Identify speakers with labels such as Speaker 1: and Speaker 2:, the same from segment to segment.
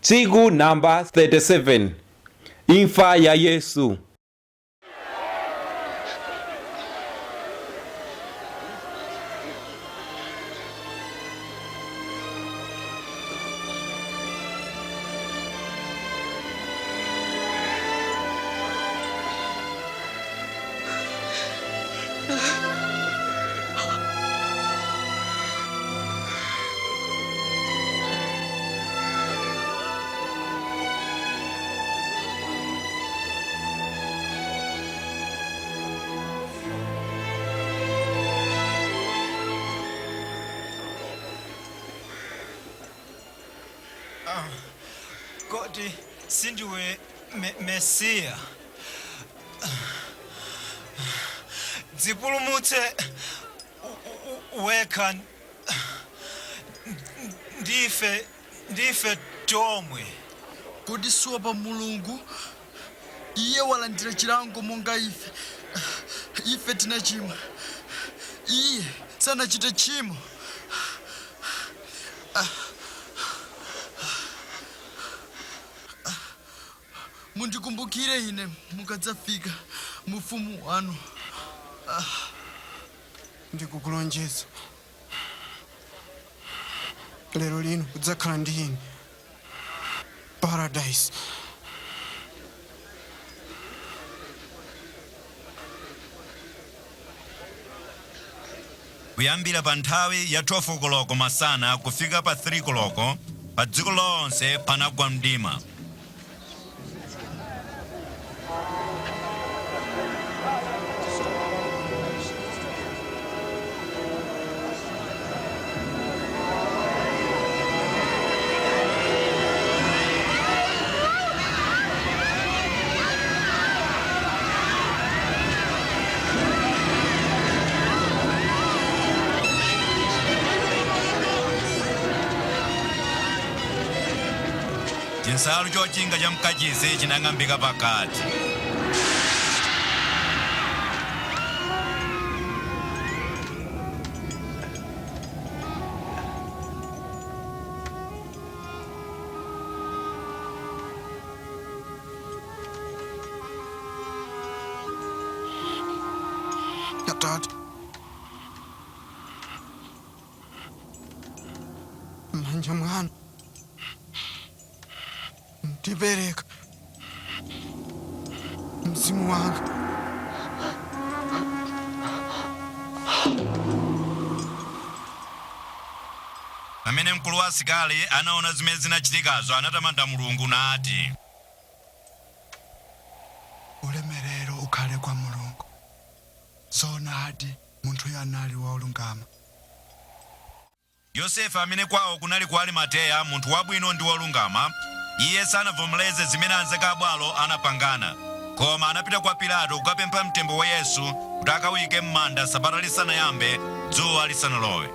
Speaker 1: Tsiku namba 37. Imfa ya Yesu.
Speaker 2: Kodi sindiwe Mesiya? Dzipulumutse wekha ndife tomwe.
Speaker 3: Kodi suopa Mulungu? Iye walandira chilango monga ife. Ife tinachimwa, iye sanachite tchimo. Mundikumbukire ine mukadzafika mu ufumu wanu.
Speaker 4: Ndikukulonjeza lero lino udzakhala ndi ine paradise.
Speaker 5: Kuyambira pa nthawi ya 12 koloko masana kufika pa 3 koloko, pa dziko lonse panagwa mdima. Chinsalu chochinga cha mkachisi chinang'ambika pakati.
Speaker 4: Atate, m'manja mwanu ndipereka mzimu wanga.
Speaker 5: Pamene mkulu wa asilikali anaona zimene zinachitikazo, anatamanda Mulungu nati,
Speaker 3: Ulemerero ukhale kwa Mulungu. Zoonadi, munthuyo anali wolungama.
Speaker 5: Yosefe amene kwawo kunali ku Arimateya, munthu wabwino ndi wolungama, iye sanavomereze zimene anzake abwalo anapangana, koma anapita kwa Pilato kukapempha mtembo wa Yesu kuti akawuyike m'manda sabata lisanayambe, dzuwa lisanalowe.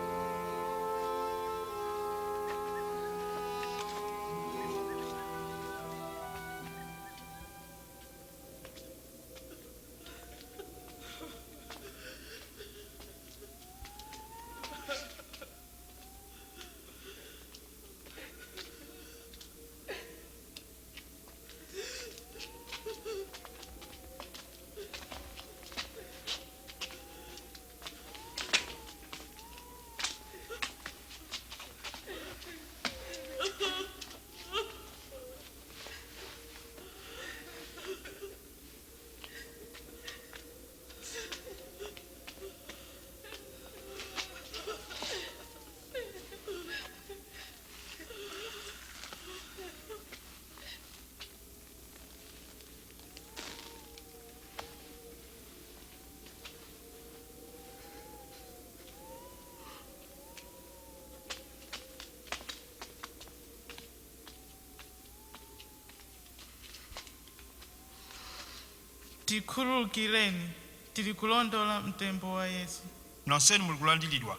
Speaker 6: Tikhululukireni, tili kulondola mtembo wa Yesu.
Speaker 7: Nonsenu muli kulandiridwa.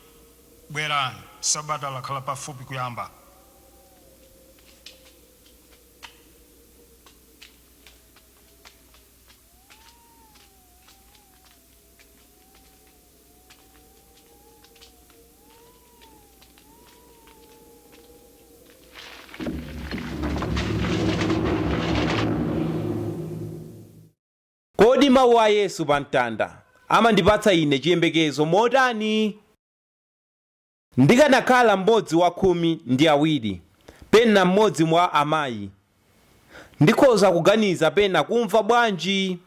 Speaker 7: Bwerani, sabata lakhala pafupi kuyamba.
Speaker 1: Kodi mawu a Yesu pa mtanda amandipatsa ine chiyembekezo motani? Ndikanakhala mmodzi wa 12, pena mmodzi mwa amayi, ndikhoza kuganiza pena kumva bwanji?